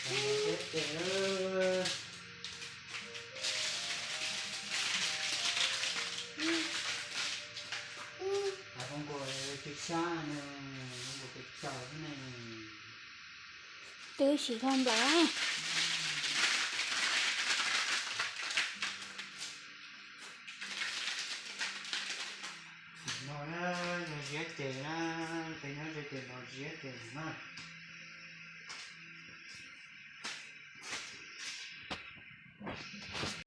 Teb ces, a, zoo nkaus tsis sab ne, zoo nkaus tsis tsaus ne. Twb sim dhau nplaim. No na, yog ziab ces na, peb nyob ze ces no ziab ces na.